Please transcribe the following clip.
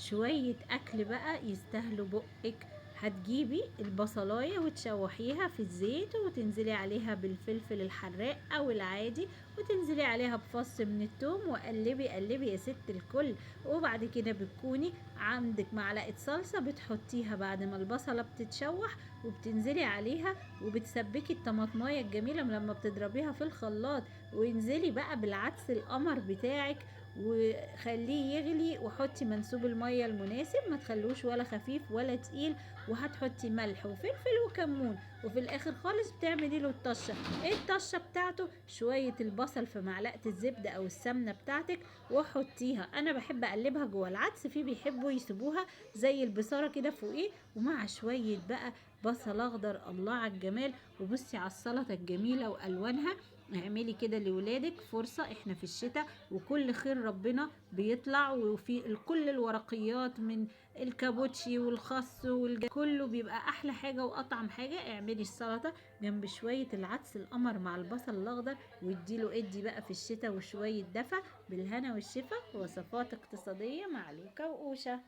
شوية اكل بقى يستاهلوا بقك. هتجيبي البصلاية وتشوحيها في الزيت، وتنزلي عليها بالفلفل الحراق او العادي، وتنزلي عليها بفص من الثوم، وقلبي قلبي يا ست الكل. وبعد كده بتكوني عندك معلقة صلصة بتحطيها بعد ما البصلة بتتشوح، وبتنزلي عليها وبتسبكي الطماطمايه الجميلة لما بتضربيها في الخلاط، وانزلي بقى بالعدس القمر بتاعك وخليه يغلي، وحطي منسوب المية المناسب، ما تخلوش ولا خفيف ولا تقيل، وهتحطي ملح وفلفل وكمون، وفي الاخر خالص بتعملي له الطشه. ايه الطشه بتاعته؟ شوية البصل في معلقه الزبدة او السمنة بتاعتك وحطيها. انا بحب اقلبها جوه العدس، في بيحبوا يسيبوها زي البصاره كده فوقيه، ومع شوية بقى بصل اخضر. الله على الجمال. وبصي على السلطة الجميلة والوانها. اعملي كده لولادك فرصة، احنا في الشتاء وكل خير ربنا بيطلع، وفي كل الورقيات من الكابوتشي والخس كله بيبقى احلى حاجة واطعم حاجة. اعملي السلطة جنب شوية العدس القمر مع البصل الاخضر، واديله ادي بقى في الشتاء وشوية دفا. بالهنا والشفا. وصفات اقتصادية مع لوكا وأوشا.